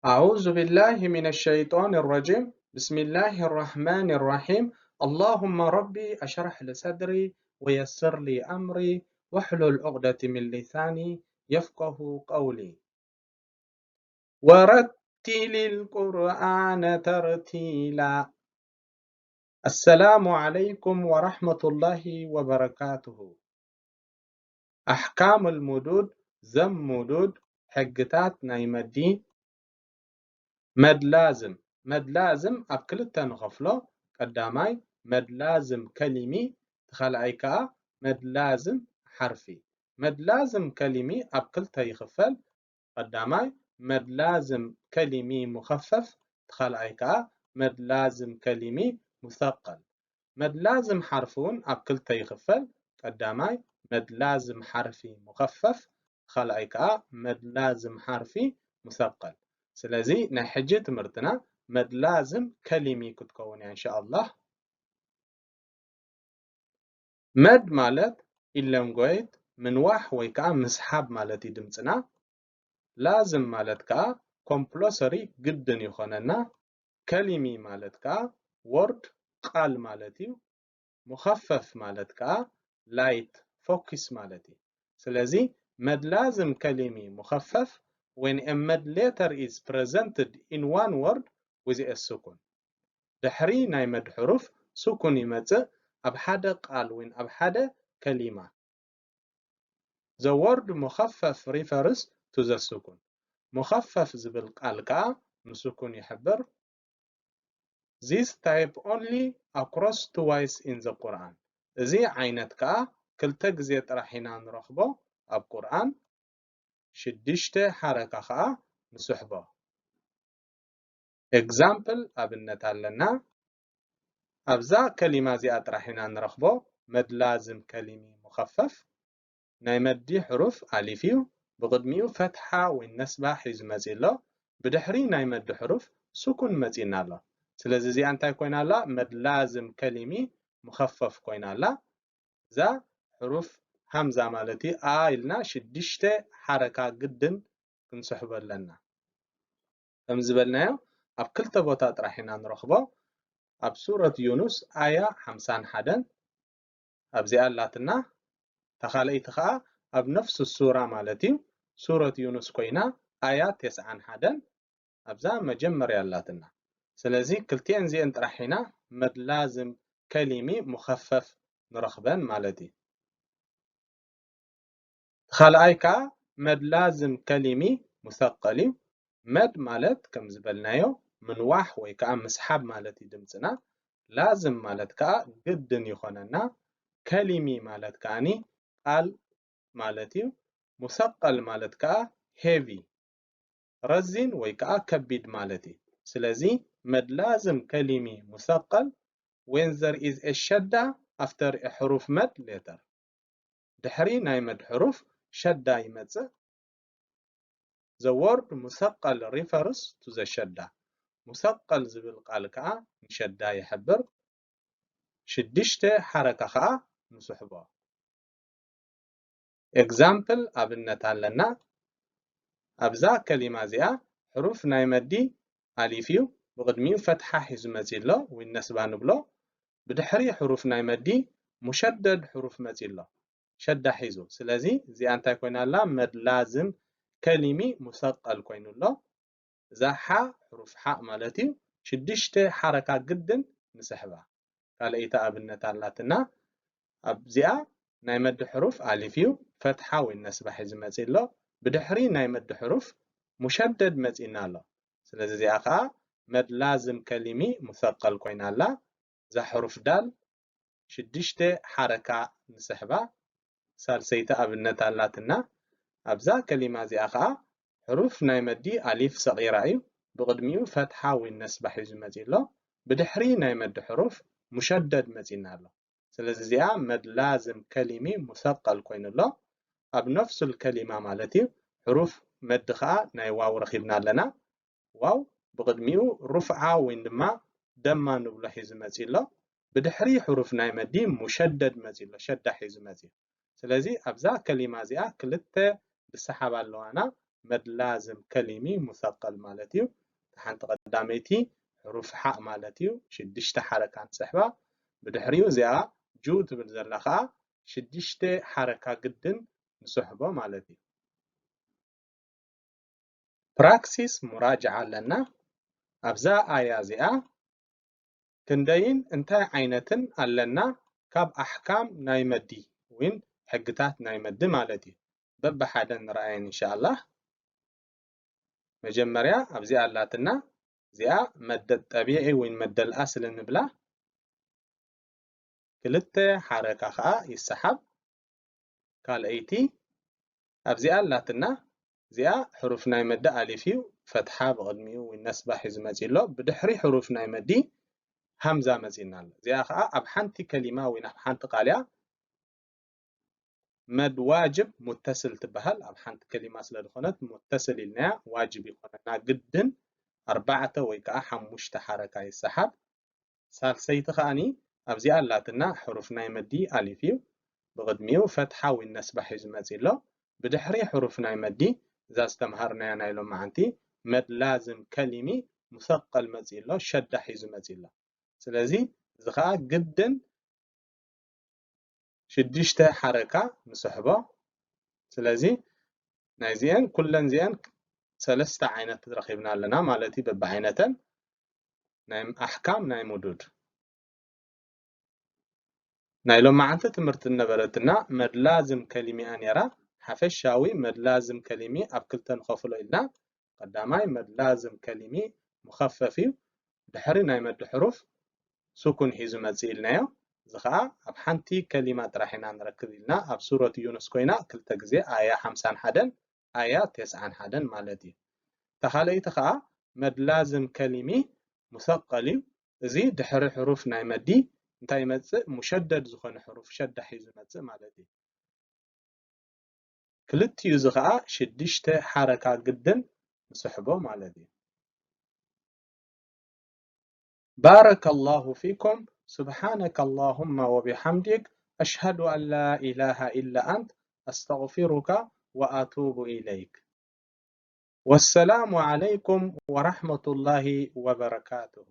أعوذ بالله من الشيطان الرجيم. بسم الله الرحمن الرحيم. اللهم ربي أشرح لي صدري ويسر لي أمري واحلل عقدة من لساني يفقه قولي. ورتل القرآن ترتيلا. السلام عليكم ورحمة الله وبركاته. ኣሕካም ልሙዱድ፣ ዘም ሙዱድ፣ ሕግታት ናይ መዲ። መድ ላዝም፣ መድ ላዝም ኣብ ክልተ ንኸፍሎ። ቀዳማይ መድ ላዝም ከሊሚ፣ እቲ ካልኣይ ከኣ መድ ላዝም ሓርፊ። መድ ላዝም ከሊሚ ኣብ ክልተ ይኽፈል። ቀዳማይ መድ ላዝም ከሊሚ ሙኸፈፍ፣ እቲ ካልኣይ ከኣ መድ ላዝም ከሊሚ ሙሰቀል። መድ ላዝም ሓርፊ እውን ኣብ ክልተ ይኽፈል። ቀዳማይ መድ ላዝም ሓርፊ ሙኸፈፍ፣ ካልኣይ ከኣ መድ ላዝም ሓርፊ ሙሰቀል። ስለዚ ናይ ሕጂ ትምህርትና መድ ላዝም ከሊሚ ክትከውን እያ እንሻኣላህ። መድ ማለት ኢለንጎየት ምንዋሕ ወይ ከኣ ምስሓብ ማለት እዩ ድምፅና። ላዝም ማለት ከኣ ኮምፕሎሰሪ ግድን ይኾነና። ከሊሚ ማለት ከኣ ወርድ ቃል ማለት እዩ። ሙኸፈፍ ማለት ከኣ ላይት ፎኪስ ማለት እዩ። ስለዚ መድ ላዝም ከሊሚ ሙኸፈፍ when a mad letter is presented in one word with a sukun። ድሕሪ ናይ መድ ሕሩፍ ስኩን ይመጽእ ኣብ ሓደ ቃል ወይ ኣብ ሓደ ከሊማ። The word ሙኸፈፍ refers to the sukun። ሙኸፈፍ ዝብል ቃል ከኣ ንስኩን ይሕብር። This type only occurs twice in the Quran። እዚ ዓይነት ከኣ ክልተ ግዜ ጥራሕ ኢና ንረኽቦ ኣብ ቁርኣን። ሽዱሽተ ሓረካ ከኣ ንስሕቦ። ኤግዛምፕል ኣብነት ኣለና። ኣብዛ ከሊማ እዚኣ ጥራሕ ኢና ንረኽቦ መድ ላዝም ከሊሚ ሙኸፈፍ። ናይ መዲ ሕሩፍ ኣሊፍ እዩ። ብቕድሚኡ ፈትሓ ወይ ነስባ ሒዙ መጺኡ ኣሎ። ብድሕሪ ናይ መዲ ሕሩፍ ስኩን መጺእና ኣሎ። ስለዚ እዚኣ እንታይ ኮይና ኣላ? መድ ላዝም ከሊሚ ሙኸፈፍ ኮይና ኣላ። እዛ ሕሩፍ ሃምዛ ማለት እዩ። ኣ ኢልና ሽዱሽተ ሓረካ ግድን ክንስሕቦ ኣለና። ከም ዝበልናዮ ኣብ ክልተ ቦታ ጥራሕ ኢና ንረኽቦ። ኣብ ሱረት ዩኑስ ኣያ ሓምሳን ሓደን ኣብዚኣ ኣላትና። እታ ካልኣይቲ ኸኣ ኣብ ነፍሱ ሱራ ማለት እዩ። ሱረት ዩኑስ ኮይና ኣያ ተስዓን ሓደን ኣብዛ መጀመርያ ኣላትና። ስለዚ ክልቲኤን እዚኤን ጥራሕ ኢና መድ ላዝም ከሊሚ ሙኸፈፍ ንረኽበን ማለት እዩ። እቲ ካልኣይ ከኣ መድ ላዝም ከሊሚ ሙሰቀል እዩ። መድ ማለት ከም ዝበልናዮ ምንዋሕ ወይ ከኣ ምስሓብ ማለት እዩ ድምፅና። ላዝም ማለት ከኣ ግድን ይኾነና። ከሊሚ ማለት ከኣኒ ቃል ማለት እዩ። ሙሰቀል ማለት ከኣ ሄቪ፣ ረዚን ወይ ከኣ ከቢድ ማለት እዩ። ስለዚ መድ ላዝም ከሊሚ ሙሰቀል when there is a ሸዳ after a ሕሩፍ መድ ሌተር። ድሕሪ ናይ መድ ሕሩፍ ሸዳ ይመጽእ። The word ሙሰቀል refers to the ሸዳ። ሙሰቀል ዝብል ቃል ከኣ ንሸዳ ይሕብር። ሽዱሽተ ሓረካ ከኣ ንስሕቦ። ኤግዛምፕል ኣብነት ኣለና። ኣብዛ ከሊማ እዚኣ ሕሩፍ ናይ መዲ ኣሊፍ እዩ። ብቕድሚኡ ፈትሓ ሒዙ መጺኡ ኣሎ ወይ ነስባ ንብሎ። ብድሕሪ ሕሩፍ ናይ መዲ ሙሸደድ ሕሩፍ መጺኡ ኣሎ። ሸዳ ሒዙ። ስለዚ እዚኣ እንታይ ኮይና ኣላ? መድ ላዝም ከሊሚ ሙሰቀል ኮይኑ ኣሎ። እዛ ሓ ሕሩፍ ሓእ ማለት እዩ። ሽዱሽተ ሓረካ ግድን ንስሕባ። ካልኣይቲ ኣብነት ኣላትና። ኣብዚኣ ናይ መዲ ሕሩፍ ኣሊፍ እዩ። ፈትሓ ወይ ነስባ ሒዙ መጺኡ ኣሎ። ብድሕሪ ናይ መዲ ሕሩፍ ሙሸደድ መጺእና ኣሎ። ስለዚ እዚኣ ከኣ መድ ላዝም ከሊሚ ሙሰቀል ኮይና ኣላ። እዛ ሕሩፍ ዳል ሽዱሽተ ሓረካ ንስሕባ። ሳልሰይቲ ኣብነት ኣላትና። ኣብዛ ከሊማ እዚኣ ከኣ ሕሩፍ ናይ መዲ ኣሊፍ ሰቂራ እዩ። ብቕድሚኡ ፈትሓ ወይ ነስባ ሒዙ መጺኡ ኣሎ። ብድሕሪ ናይ መዲ ሕሩፍ ሙሸደድ መጺእና ኣሎ። ስለዚ እዚኣ መድ ላዝም ከሊሚ ሙሰቀል ኮይኑ ኣሎ። ኣብ ነፍሱል ከሊማ ማለት እዩ። ሕሩፍ መዲ ከኣ ናይ ዋው ረኺብና ኣለና። ዋው ብቕድሚኡ ሩፍዓ ወይ ድማ ደማ ንብሎ ሒዙ መጺኡ ኣሎ። ብድሕሪ ሕሩፍ ናይ መዲ ሙሸደድ መጺኡ ኣሎ። ሸዳ ሒዙ መጺኡ። ስለዚ ኣብዛ ከሊማ እዚኣ ክልተ ዝሰሓባ ኣለዋና። መድ ላዝም ከሊሚ ሙሰቀል ማለት እዩ። ሓንቲ ቀዳመይቲ ሕሩፍ ሓእ ማለት እዩ። ሽዱሽተ ሓረካ ንስሕባ። ብድሕሪኡ እዚኣ ጁ ትብል ዘላ ከዓ ሽዱሽተ ሓረካ ግድን ንስሕቦ ማለት እዩ። ፕራክሲስ ሙራጅዓ ኣለና። ኣብዛ ኣያ እዚኣ ክንደይን እንታይ ዓይነትን ኣለና ካብ ኣሕካም ናይ መዲ ወይን ሕግታት ናይ መዲ ማለት እዩ። በብሓደ ንረኣየን ኢንሻኣላህ። መጀመርያ ኣብዚኣ ኣላትና፣ እዚኣ መደ ጠቢዒ ወይን መደል ኣስሊ ንብላ። ክልተ ሓረካ ከዓ ይሰሓብ። ካልኣይቲ ኣብዚኣ ኣላትና፣ እዚኣ ሕሩፍ ናይ መደ ኣሊፍ እዩ። ፈትሓ ብቕድሚኡ ወይ ነስባ ሒዙ መፂ ኣሎ። ብድሕሪ ሕሩፍ ናይ መዲ ሃምዛ መፂና ኣሎ። እዚኣ ከዓ ኣብ ሓንቲ ከሊማ ወይ ኣብ ሓንቲ ቃል እያ። መድ ዋጅብ ሙተስል ትበሃል። ኣብ ሓንቲ ከሊማ ስለ ዝኾነት ሙተስል ኢልናያ፣ ዋጅብ ይኾነና ግድን ኣርባዕተ ወይ ከዓ ሓሙሽተ ሓረካ ይሰሓብ። ሳልሰይቲ ከኣኒ ኣብዚኣ ኣላትና ሕሩፍ ናይ መዲ ኣሊፍ እዩ። ብቕድሚኡ ፈትሓ ወይ ነስባ ሒዙ መፂ ኣሎ። ብድሕሪ ሕሩፍ ናይ መዲ እዛ ዝተምሃርናያ ናይ ሎማዓንቲ መድ ላዝም ከሊሚ ሙሰቀል መፂ ኣሎ፣ ሸዳ ሒዙ መፂ ኣሎ። ስለዚ እዚ ከዓ ግድን ሽዱሽተ ሓረካ ንስሕቦ። ስለዚ ናይዚአን ኩለን እዚአን ሰለስተ ዓይነት ረኺብና ኣለና ማለት እዩ። በብዓይነተን ናይ ኣሕካም ናይ ሙዱድ ናይ ሎማዓንቲ ትምህርቲ እነበረትና መድላዝም ከሊሚኣ ነይራ። ሓፈሻዊ መድላዝም ከሊሚ ኣብ ክልተ ንኸፍሎ ኢልና። ቀዳማይ መድላዝም ከሊሚ ሙኸፈፍ እዩ። ድሕሪ ናይ መዲ ሕሩፍ ሱኩን ሒዙ መጽእ ኢልናዮ። እዚ ኸኣ ኣብ ሓንቲ ከሊማ ጥራሕ ኢና ንረክብ ኢልና ኣብ ሱረት ዩኑስ ኮይና ክልተ ግዜ ኣያ ሓምሳን ሓደን ኣያ ተስዓን ሓደን ማለት እዩ። እታ ካልኣይቲ ኸኣ መድላዝም ከሊሚ ሙሰቀል እዩ። እዚ ድሕሪ ሕሩፍ ናይ መዲ እንታይ ይመጽእ? ሙሸደድ ዝኾነ ሕሩፍ ሸዳ ሒዙ ይመጽእ ማለት እዩ። ክልቲኡ እዚ ኸኣ ሽዱሽተ ሓረካ ግድን ንስሕቦ ማለት እዩ። بارك الله فيكم، سبحانك اللهم وبحمدك، أشهد أن لا إله إلا أنت، أستغفرك وأتوب إليك. والسلام عليكم ورحمة الله وبركاته.